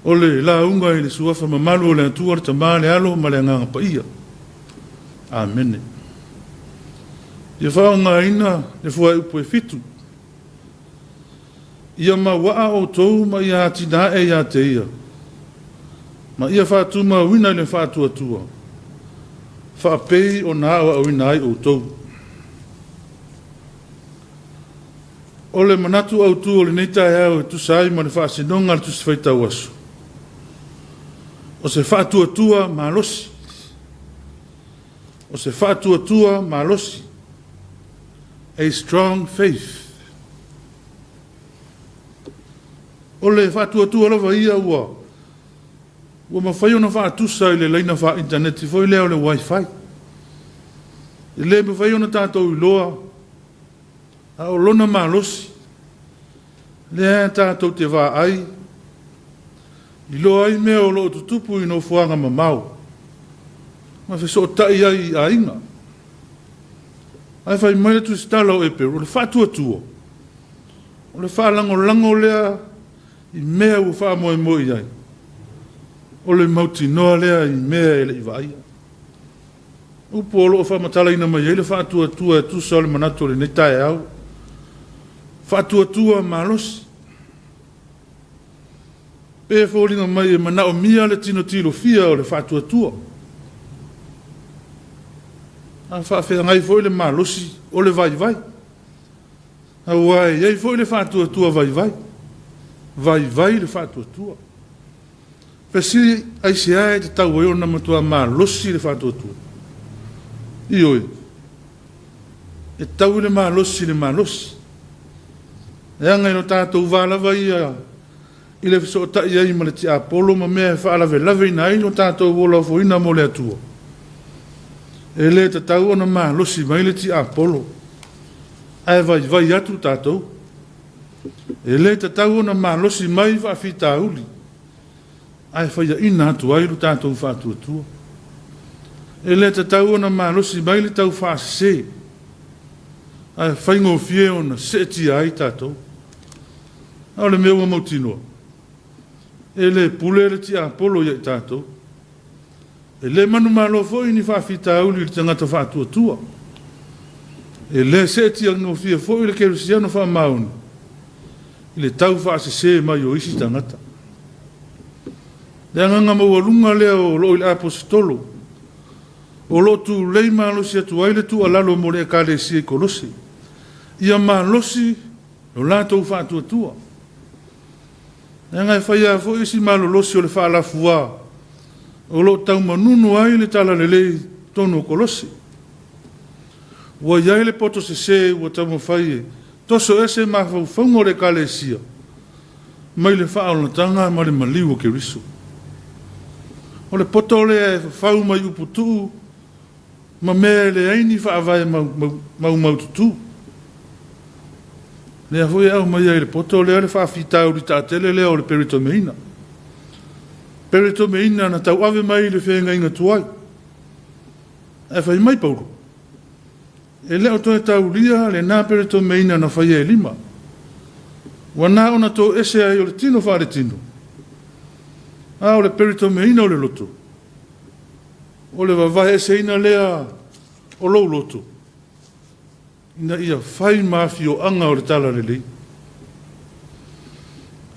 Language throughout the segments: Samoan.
O le lauga i le Suafa mamalu o le Atua, le Tama, le Alo ma le Agaga Paia. Amene. Ia faaaogaina le fuaiupu e 7. Ia mauaa outou ma ia atinae ia te ia, ma ia faatumauina i le faatuatua, faapei ona aoaoina ai outou. O le manatu autu o lenei taeao e tusa ai ma le faasinoga a le Tusi Faitau Aso, o se faatuatua malosi. O se faatuatua malosi. A strong faith. O le faatuatua lava ia ua ua mafai ona faatusa i le laina faa-initaneti foi lea o le Wi-Fi. E le mafai ona tatou iloa, a o lona malosi, lea tatou te vaai, iloa ai mea o lo o tutupu i nofoaga mamao, ma fesootai ai i aiga. Ae fai mai le Tusitala o Eperu, o le faatuatua, o le faalagolago lea i mea ua faamoemoe i ai, o le mautinoa lea i mea e le i vaaia. Upu o lo o faamatalaina mai ai le faatuatua e tusa o le manatu o lenei taeao, faatuatua malosi. Pe foliga mai e manaomia le tinotilofia o le faatuatua. A faafeagai foi le malosi o le vaivai. Aua e i ai foi le faatuatua vaivai, vaivai le faatuatua. Fesili aisea e tatau ai ona matua malosi le faatuatua? Ioe, e tau le malosi i le malosi. Leaga i lo tatou va lava ia i le fesootai ai ma le tiapolo ma mea e faalavelaveina ai lo tatou ola ofoina mo le Atua. E le tatau ona malosi mai le tiapolo, ae vaivai atu tatou. E le tatau ona malosi mai faafitauli, ae faiaina atu ai lo tatou faatuatua. E le tatau ona malosi mai le taufaasese, ae faigofie ona seetia ai tatou. A o le mea ua mautinoa, e le pule le tiapolo ia i tatou. E le manumalo foi ni faafitauli i le tagata faatuatua. E le seetia gofie foi le kerisiano faamaoni i le taufaasese mai o isi tagata. Le agaga maualuga lea o lo o i le Aposetolo, o lo o tulei malosi atu ai le tuualalo mo le Ekalesia i Kolose, ia malosi lo latou faatuatua. Leaga e fai lava foi si malolosi o le faalafua o lo o taumanunu ai le talalelei i totonu o Kolose. Ua i ai le poto sese ua taumafai e toso ese mafaufauga o le Ekalesia mai le faaolataga ma le maliu o Keriso. O le poto lea e fafau mai uputuu ma mea e leai ni faavae maumaututu. Lea foi e aumaia i le poto lea le faafitauli taatele lea o le peritomeina. Peritomeina na tauave mai i le feagaiga tuai. Ae fai mai Paulo, e le o toe taulia lena peritomeina na faia e lima. Ua na ona toese ai o le tino faaletino, a o le peritomeina o le loto, o le vavaeeseina lea o lou loto, ina ia fai ma afioaga o le talalelei.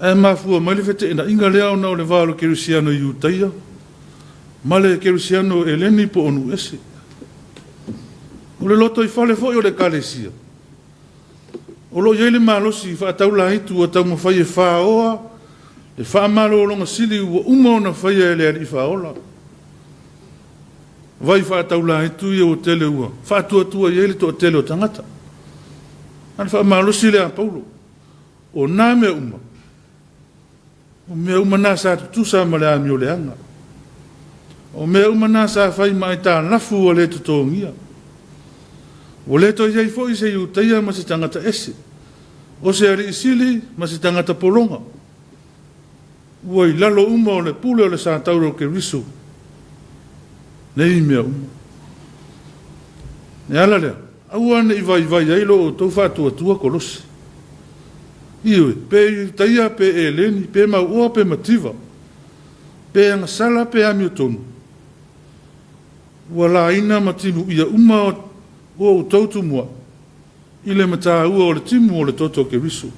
Ae mafua mai le feteenaiga lea ona o le va o le kerisiano Iutaia ma le kerisiano Eleni po o Nuuese. O le lotoifale foi o le Ekalesia, o lo o i ai le malosi faataulaitu ua taumafai e faoa le faamalologa sili ua uma ona faia e le Alii Faaola. Vai faataulaitu ia ua tele ua faatuatua i ai le toatele o tagata. A o le faamalosi lea a Paulo, o na mea uma, o mea uma na sa tutusa ma le amioleaga. O mea uma na sa fai ma aitalafu ua le totogia. Ua le toe i ai foi se Iutaia ma se tagata ese, o se alii sili ma se tagata pologa. Ua i lalo uma o le pule o le satauro o Keriso nei mea uma. E ala lea, aua ne i vaivai ai lo outou faatuatua Kolose. Ioe, pe Iutaia, pe Eleni, pe mauoa, pe mativa. Pe agasala pe amiotonu, ua laina ma timuia uma o outou tumua'i i le mataua o le timu o le toto o Keriso.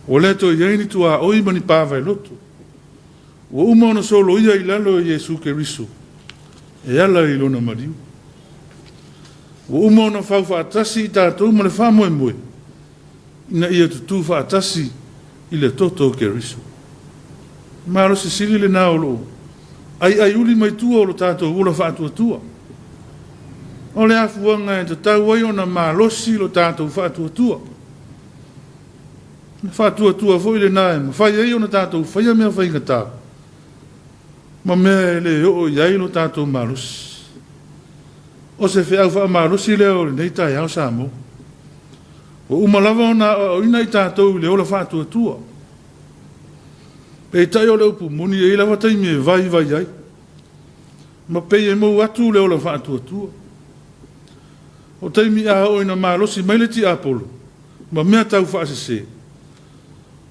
Ua le toe i ai ni tuaoi ma ni pavaeloto. Ua uma ona soloia i lalo e Iesu Keriso e ala i Lona maliu. Ua uma ona fau faatasi i tatou ma le faamoemoe ina ia tutū faatasi i le toto o Keriso. Malosi sili lena o loo aiaiuli mai tua o lo tatou ola faatuatua. O le afuaga e tatau ai ona malosi lo tatou faatuatua. Le faatuatua foi lena e mafai ai ona tatou faia mea faigata ma mea e le oo i ai lo tatou malosi. O se feau faamalosi lea o lenei taeao Samoa. Ua uma lava ona aoaoina i tatou i le ola faatuatua. Peitai o le upu moni, e i ai lava taimi e vaivai ai, ma pei e mou atu le ola faatuatua. O taimi a oo ina malosi mai le tiapolo ma mea taufaasese,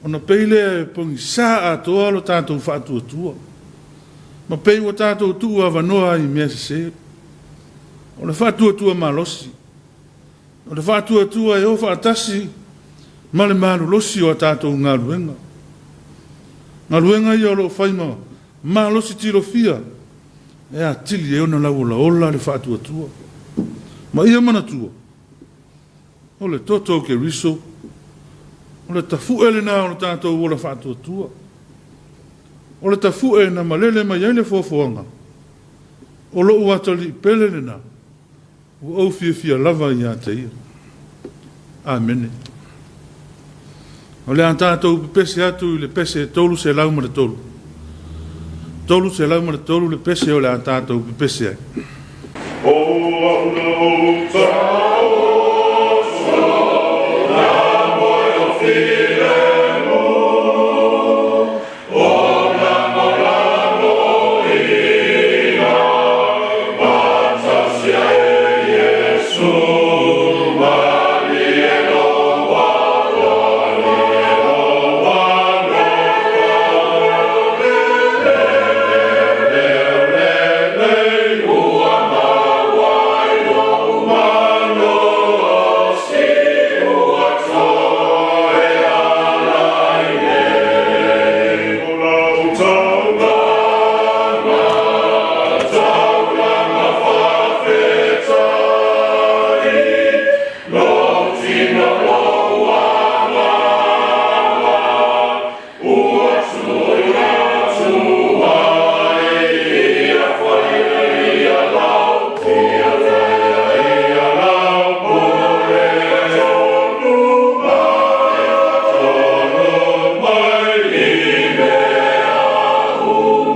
ona pei lea e pogisa atoa lo tatou faatuatua, ma pei ua tatou tuuavanoa ai i mea sese. O le faatuatua malosi, o le faatuatua e o faatasi ma le malolosi o a tatou galuega. Galuega ia o lo o fai ma malosi tilofia e atili ai ona lauolaola le faatuatua. Ma ia manatua, o le toto o Keriso, o le tafu'e lena o lo tatou ola faatuatua. O le tafu'e na malele mai ai le foafoaga, o lo'u atalii pele lena, ua ou fiafia lava ia te ia. Amene. O le a tatou pepese atu i le pese 303. 303 le pese o le a tatou pepese ai. O au na ou.